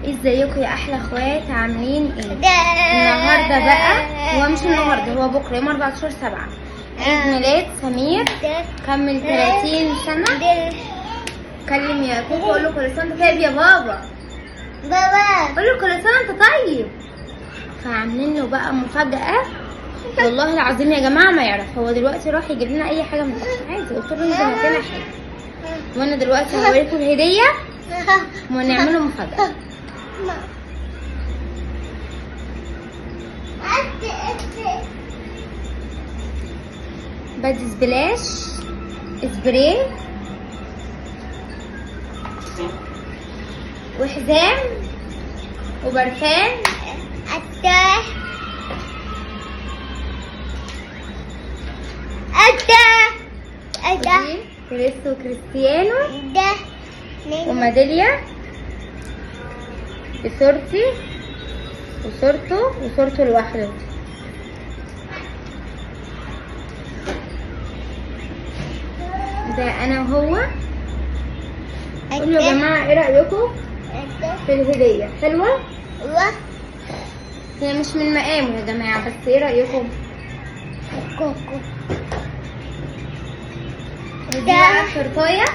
ازيكم يا احلى اخوات، عاملين ايه النهارده؟ بقى هو مش النهارده، هو بكره يوم 14/7 عيد ميلاد سمير، كمل 30 سنة. كلم يا كوكو قول له كل سنة وانت طيب يا بابا. بابا قول له كل سنة وانت طيب. فعاملين له بقى مفاجاة، والله العظيم يا جماعة ما يعرف. هو دلوقتي راح يجيب لنا اي حاجة من تحت عادي، قلت له انزل هات لنا حاجة، وانا دلوقتي هوريكم الهدية ونعمله مفاجاة. body splash spray وحزام وبرفان. أتا كريس وكريستيانو وميدالية بصورتي وصورته وصورته لوحده. ده انا وهو. قولوا يا جماعة ايه رايكم في الهدية؟ حلوة؟ هي مش من مقامه يا جماعة، بس ايه رايكم؟ كوكو دي بقى التورتايه.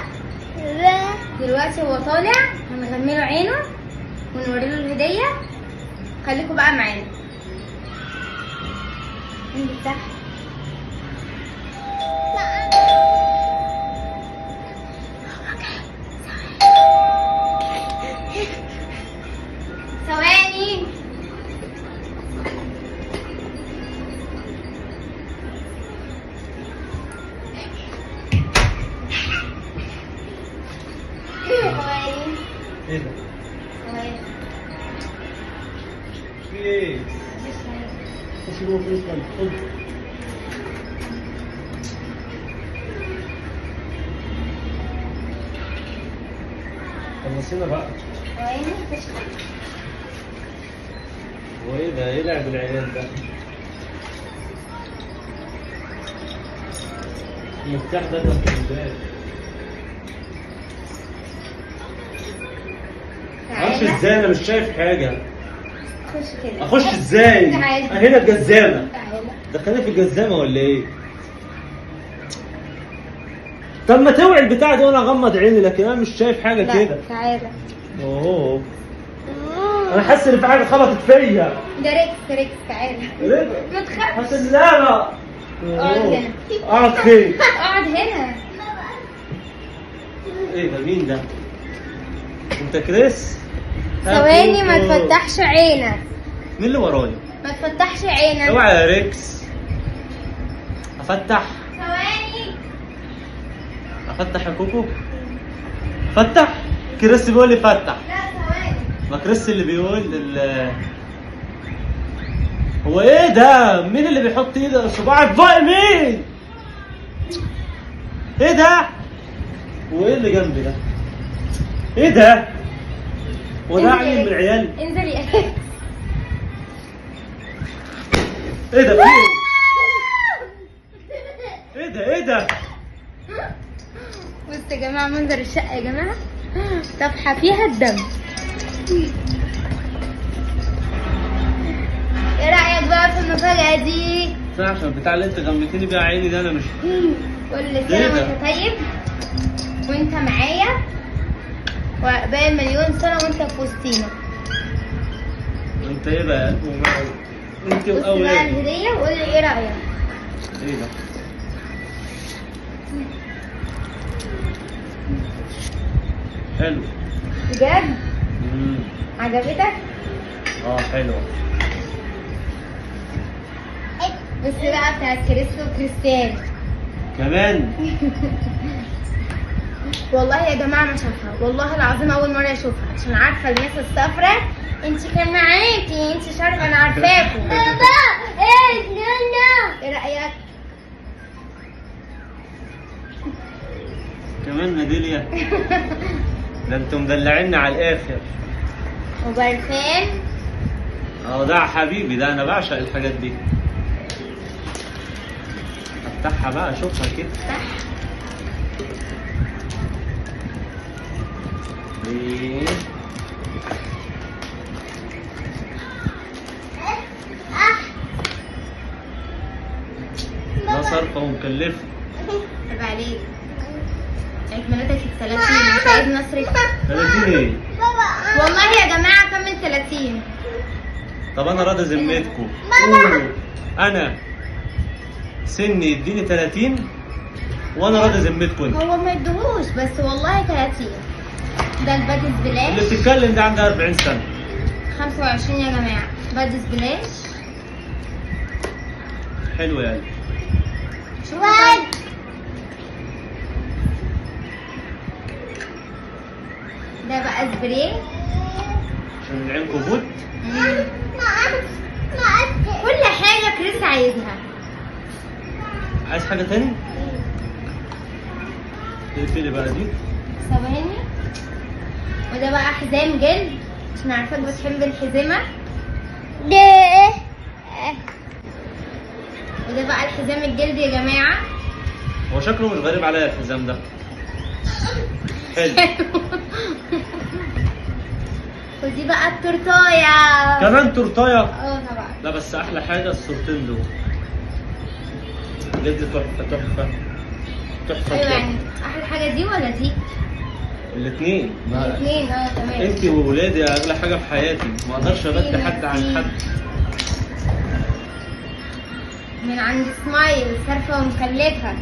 دلوقتي هو طالع، هنغمله عينه ونوريله الهدية. خليكم بقى معانا. انزل تحت. ثواني. ايه ده؟ في ايه؟ خش جوه فلوس كام؟ خد. خلصينا بقى. ثواني خش. هو ايه ده؟ ايه لعب العيال ده؟ المفتاح ده كان في الباب. اخش ازاي؟ انا مش شايف حاجة. خش كده. اخش ازاي؟ انا هنا الجزامه. دخلني في الجزامه ولا ايه؟ طب ما توعي البتاع دي وانا اغمض عيني، لكن انا مش شايف حاجة كده. تعالى. اوه انا حاسس ان في حاجة خبطت فيا. ده ريكس. ريكس تعالى. ما تخافش. حاسس ان لا. اقعد هنا. اقعد فين؟ اقعد هنا. ايه ده؟ مين ده؟ انت كريس؟ ثواني ما تفتحش عينك. مين اللي ورايا؟ ما تفتحش عينك. اوعى يا ريكس. افتح؟ ثواني. افتح يا كوكو؟ فتح؟ كريس بيقول لي فتح. لا ثواني. ما كريس اللي بيقول هو ايه ده؟ مين اللي بيحط ايده صباعك فوق مين؟ ايه ده؟ وايه اللي جنبي ده؟ ايه ده؟ وده عيل من العيال؟ انزل يا ريكس. ايه ده؟ في ايه؟ ايه ده؟ ايه ده؟ بصوا يا جماعة منظر الشقة يا جماعة، طفحه فيها الدم. ايه رايك بقى في المفاجاة دي؟ صح، عشان البتاع اللي انت غمتني بيها عيني ده انا مش كل سنة وانت طيب وانت معايا، وعقبال مليون سنة وانت في وسطينا. انت ايه بقى؟ انت واولادك. بص بقى الهدية وقول لي ايه رايك. ايه ده؟ حلو بجد؟ عجبتك؟ اه حلوة. بس بقى بتاعت كريس وكريستيانو كمان. والله يا جماعة ما شافها، والله العظيم اول مرة اشوفها، عشان عارفه الناس السافره. انت كان معاكي، انت مش عارفه انا عارفاكم. بابا ايه نونا؟ ايه رايك؟ كمان ميدالية. ده انتوا مدلعيني على الاخر. وبرفان. اه ده حبيبي، ده انا بعشق الحاجات دي. افتحها بقى اشوفها كده. افتح. ايه؟ صارفه ومكلفه. عيب عليك، عيد ميلادك ال 30 مش عايز نصرف. 30 ايه؟ والله يا جماعة كمل 30. طب انا راضي ذمتكم، انا سني يديني 30 وانا راضي ذمتكم انت. هو ما يدهوش بس والله 30. ده ال body splash اللي بتتكلم ده عندها 40 سنة. 25 يا جماعة، body splash حلو يا قلبي. ده بقى سبراي عشان العنكبوت. كل حاجة كريس عايزها. عايز حاجة تاني؟ اقفلي بقى دي. ثواني. وده بقى حزام جلد عشان عارفاك بتحب الحزمة. وده بقى الحزام الجلد يا جماعة. هو شكله مش غريب عليا الحزام ده. حلو. ودي بقى التورتايه. كمان تورتايه؟ اه طبعا. لا بس احلى حاجة الصورتين دول بجد، تحفة تحفة تحفة. ايوه يعني احلى حاجة دي ولا دي؟ الاثنين. الاثنين. تمام. انت وولادي اغلى حاجة في حياتي، ما اقدرش ابدي حد عن حد. من عند سمايل، صارفه ومكلفه.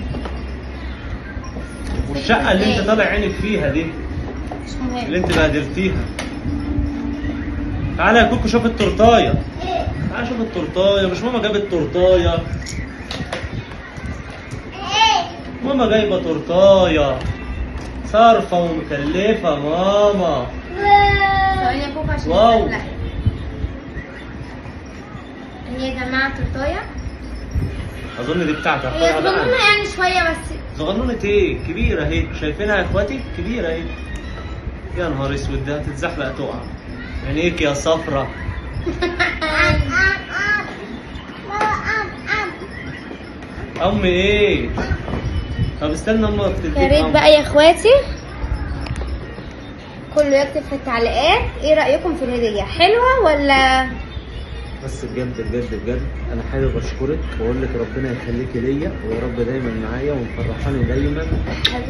والشقه اللي انت طالع عينك فيها دي مش مهم، اللي انت بهدلتيها. تعالى يا كوكو شوف التورتايه. تعالى شوف التورتايه. مش ماما جابت تورتايه؟ ماما جايبه تورتايه صارفه ومكلفه. ماما ثواني يا كوكو عشان wow. هي يا جماعة تورتايه اظن دي بتاعتك. هي صغنونه يعني شوية بس. صغنونه ايه؟ كبيرة اهي، شايفينها يا اخواتي؟ كبيرة اهي. يا نهار اسود، ده هتتزحلق تقع. عينيك يا صفرة. ام ايه؟ طب استنى اما تديك. يا ريت بقى يا اخواتي كله يكتب في التعليقات ايه رايكم في الهدية، حلوة ولا؟ بس بجد بجد بجد انا حابب اشكرك واقول لك ربنا يخليكي ليا، ويا رب دايما معايا ومفرحاني دايما.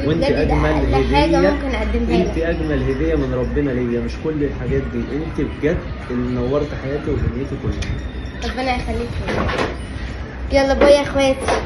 وانت اجمل هديه ممكن اقدمها لك. انت اجمل هديه من ربنا ليا، مش كل الحاجات دي. انت بجد اللي نورت حياتي ودنيتي كلها. ربنا يخليك. يلا باي يا اخواتي.